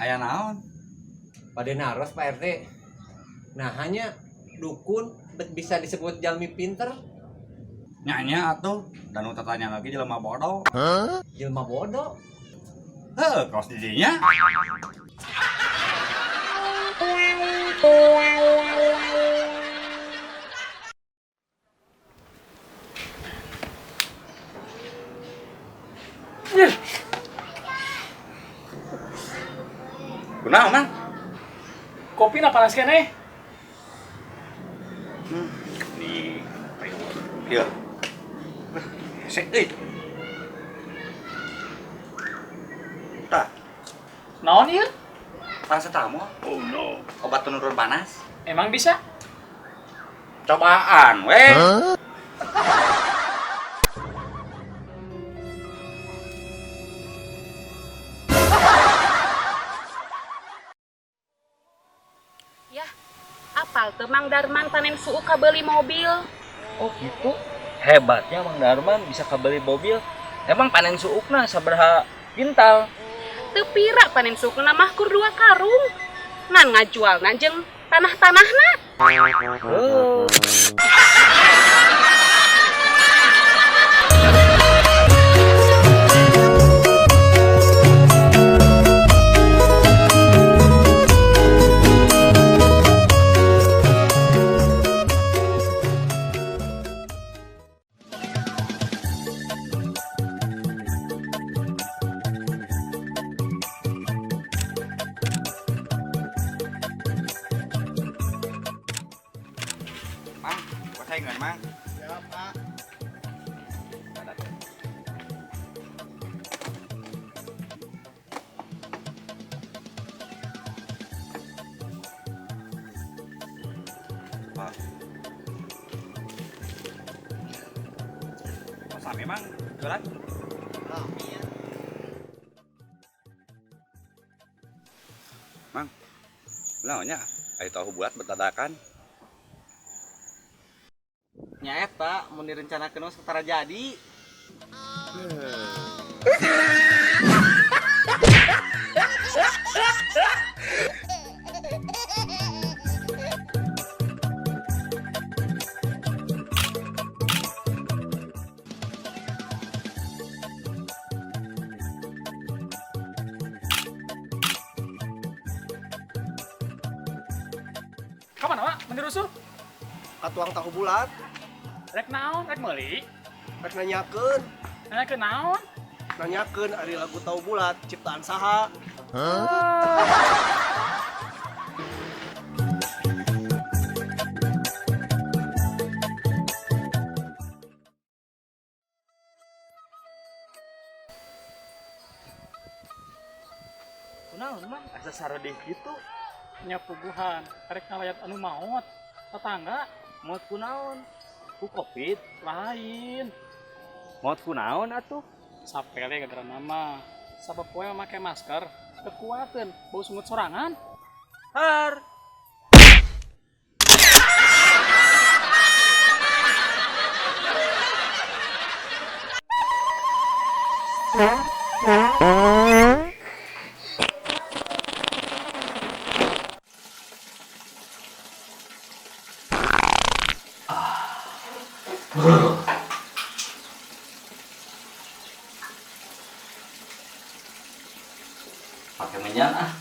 Aya naon? Bade naros, Pak RT. Nah, hanya dukun bisa disebut jalmi pinter? Nya atuh, dan nu tatanya lagi jelema bodoh. Jelma bodoh. Heuh, kos di dinya. Kunaon, Mang? Kopi na panas keneh. Di Ieu. Hese euy. Tah, Naon ieu? Paracetamol. Oh no. Obat penurun panas. Emang bisa? Cobaan weh. Yah, apal teu Mang Darman panen suuk kabeli mobil? Oh gitu. Hebatnya Mang Darman bisa kebeli mobil. Emang panen suukna sabaraha kintal? Teu pira panen suukna mah, kur 2 karung. Ngan ngajualna jeung tanah-tanahna. Oh. Mang, kok saya nggak, Mang? Ya, Pak. Pak. Mas Sami, Mang, jualan? Rame ya. Mang, naonnya? Ayo tahu buat bertadakan. Nya eta mun direncanakeun mah setara jadi. Kapan, Pak? Meni rusuh? Ka tukang tahu bulat. Rek naon? Rek meuli? Rek nanyakeun. Nanyakeun naon? Nanyakeun ari lagu Tahu Bulat ciptaan saha. Kunaon, Mang? Asa saredeh gitu. Nya puguhan, rek ngalayat anu maot. Tetangga. Maot kunaon? Ku Covid? Lain. Maot kunaon atuh? Sapele gara-gara nama. Sapopoe make masker, kekuatan bau sungut sorangan. Har. Pakai menyan ah,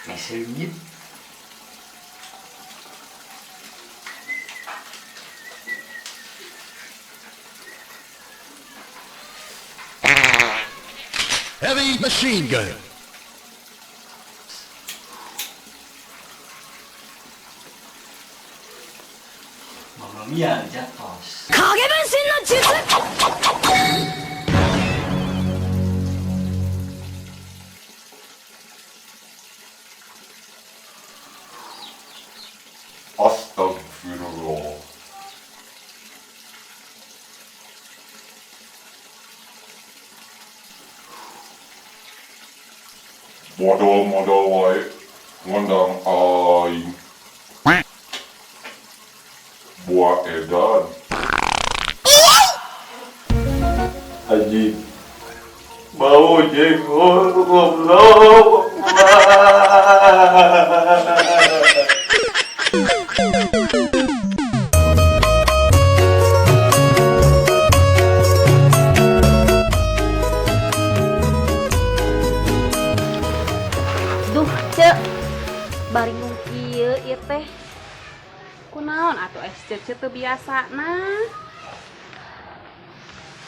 meseungit. Heavy machine gun. Mamma mia, jatuh. 影分身の術。 Astagfirullah. Modal-modal wae ngundang aing. Buah edan. Haji bau jenggot, goblok. Duh, Cek. Baringung kieu ieu teh. Kunaon atuh es cece teu biasana?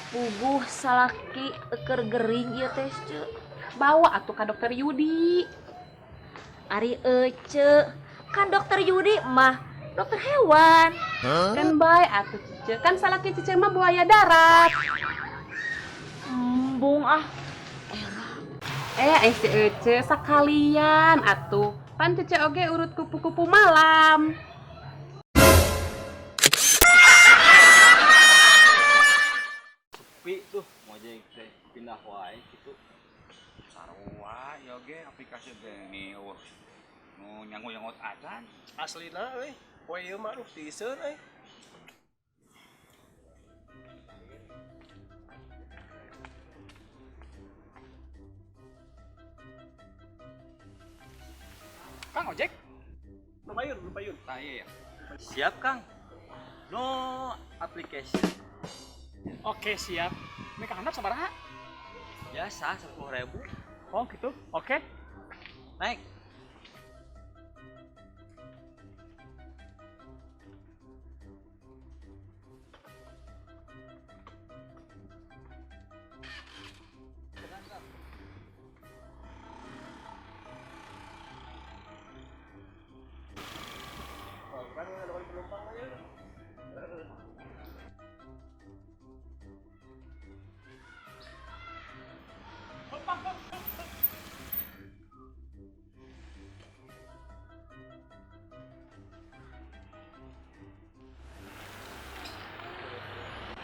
Puguh salaki eker gering ieu teh, Cek. Bawa atuh ka dokter Yudi. Ari ece, kan dokter Yudi mah dokter hewan. Kan bae atuh Cece, kan salaki Cece mah buaya darat. Embung ah. Eh, Ece sakalian atuh. Pan Cece oge urut kupu-kupu malam. Sepi tuh ngojek teh pindah wae gitu. Sarua ieu ge aplikasi teh ni eueuh. Nu nyangu-nyangut acan. Aslina euy, poe ieu mah aduh tiiseun euy. Kang ojek? Lumayan, lumayan. Tah ieu ya. Siap, Kang. No application. Oke, siap. Ini Kang handap sabaraha? Biasa 10.000. Oh, gitu. Oke. Naik.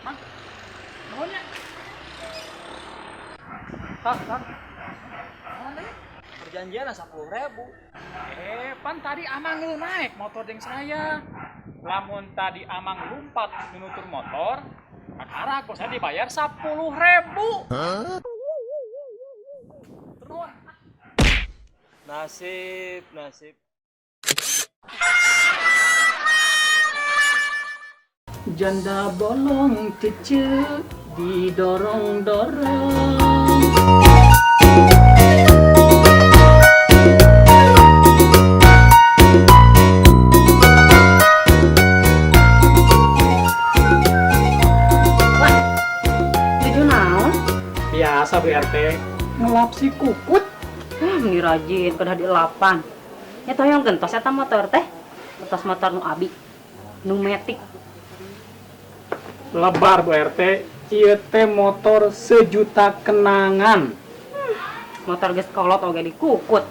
Mang, nuhun ya. Kang, Kang. Perjanjian 10.000. Pan tadi Amang lu naik motor jeung saya. Lamun tadi Amang lumpat nunutur motor, kakara kok saya dibayar 10.000. Terus. Nasib, nasib. Janda bolong cece didorong-dorong. Tujuh naon? Biasa Bu RT, ngelap si kukut. Ah, meni rajin kedah dielapan. Nya teh hoyong gentos eta motor teh. Gentos motor nu abi. Nu metik. Lebar Bu RT, ieu teh motor sejuta kenangan. Motor geus kolot oge dikukut.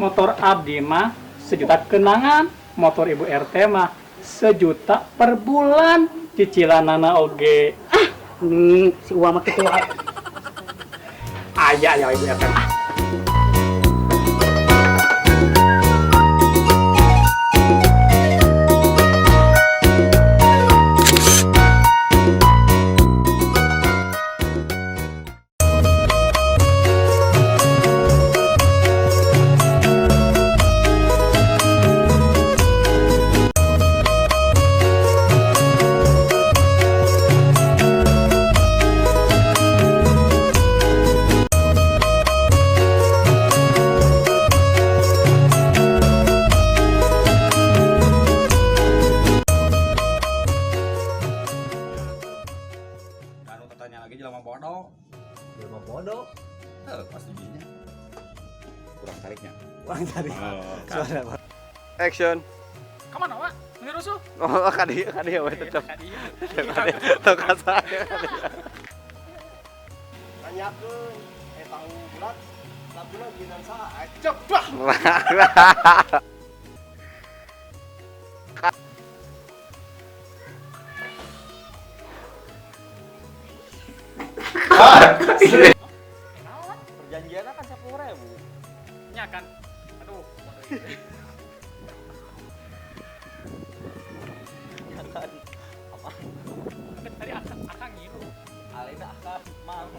Motor abdi mah sejuta kenangan, motor Ibu RT mah sejuta per bulan. Cicilanana oge. Ah, nih si Uwa mah kitu wae. Aya ya Ibu RT mah. Dan tanya lagi jelema bodoh. Jelema bodoh. Heuh, pasti dinya. Kurang tariknya. Kurang tarik. Oh. Suara. Action. Kemana, Wak? Meni rusuh? Oh, kadi kadi we tetep. Kadi. Tetep saya. Tanyakeun tahu bulat laguna ginan saha? Coba. Perjanjiannya kan 10.000. Nya kan. Aduh, Ya kan. Apa? tadi akang ngilu. Alina akang mau.